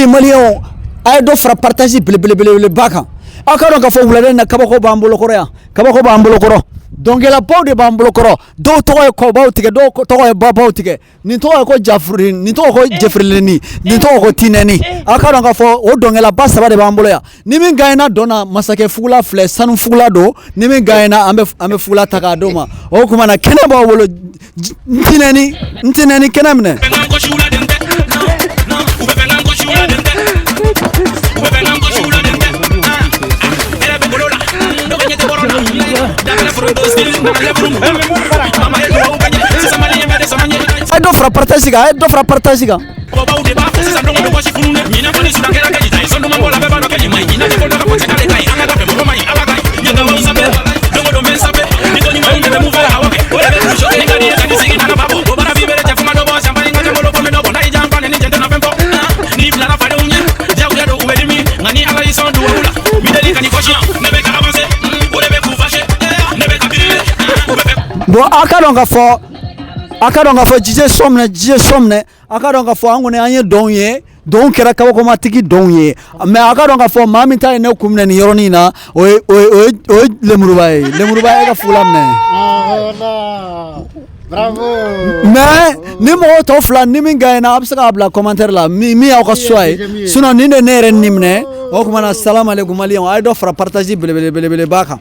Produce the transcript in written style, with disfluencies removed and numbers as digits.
Maliyɛnw, a ye dɔ fara partage belebelebeleba kan. Aw ka dɔn k'a fɔ wulada in na, kabako b'an bolokɔrɔ yan, kabako b'an bolokɔrɔ, dɔnkɛlabaw de b'an bolokɔrɔ. Dɔw tɔgɔ ye kɔbaw tigɛ, dɔw tɔgɔ ye babaw tigɛ. Nin tɔgɔ ye ko Jafuruni, nin tɔgɔ ko Jɛfirileni, nin tɔgɔ ko Tinɛni. Aw ka dɔn k'a fɔ o dɔnkɛlaba saba de b'an bolo yan. Ni min gagnera dɔn na, masakɛ fugula filɛ, sanu fugula don. Ni min gagnera, an bɛ fugula ta k'a d'o ma. O tuma na, kɛnɛ b'aw bolo. N Tinɛni, n Tinɛni, kɛnɛ minɛ. Bɛ n'an gosi u la den tɛ. U bɛ n'an gosi u la den tɛ. U bɛ n'an gosi u la den tɛ. Hɛrɛ bɛ bolo la, dɔgɔ ɲɛ tɛ bɔrɔ la. Dabɛlɛ foronto style nana lɛburu. Mama ye duwawu kɛ n ye, sisan maliyɛn bɛɛ de sama ɲɛ. A ye dɔ fara partage kan, a ye dɔ fara partage kan. Mɔgɔbaw de b'a fɔ sisan, don o don wɔsi fununen. Ɲinɛ kɔni sudan kɛra kɛji ta ye, sɔn duman bɔ la, bɛɛ b'a dɔn kɛji man ɲi. Ɲinɛ de ko dɔ ka fɔ cɛ k'ale ka ɲi, an ka taa fɛ mɔgɔ man ɲi, Ala ka ɲi. Ɲɛ ka sanfɛ, don o don bɛ n sanfɛ. Ni ko ɲumanw de bɛ mun fɛ, awɔ kɛ, o de bɛ k'u choquer. Ni ka di ye ka di sigi nana ba bɔ. O baara b'i bere cɛ, fuma dɔ bɔ, champagne ka ca n bolo, fo n bɛ dɔ bɔ. N'a y'i diya n fa nɛni, cɛ n tɛna fɛn fɔ. N'i bilara fadenw ɲɛ, diyagoya don, u bɛ dimi. Nka ni Ala y'i sɔn duwawu la, mi deli ka n'i kɔsi. Ne bɛ ka avancer, o de bɛ k'u fâcher. Ne bɛ ka briller, u bɛ fɛ. Bon, aw ka dɔn k'a fɔ, a ka dɔn k'a fɔ jije sɔ minɛ, jije sɔ minɛ. A ka dɔn k'a fɔ an kɔni, an ye dɔnw ye, dɔnw kɛra kabakomatigi dɔnw ye. Mais a ka dɔn k'a fɔ maa min ta ye ne kun minɛ nin yɔrɔnin in na, o ye lemuruba ye. Lemuruba ye ka fugula minɛ. Bravo. Mais ni mɔgɔw tɔ fila ni min gagnera, a bɛ se k'a bila commentaire la min y'aw ka choix ye. Sinon nin de ne yɛrɛ nin minɛ. O tuma na, salam aleykum maliyɛnw, a ye dɔ fara partage belebele belebeleba kan.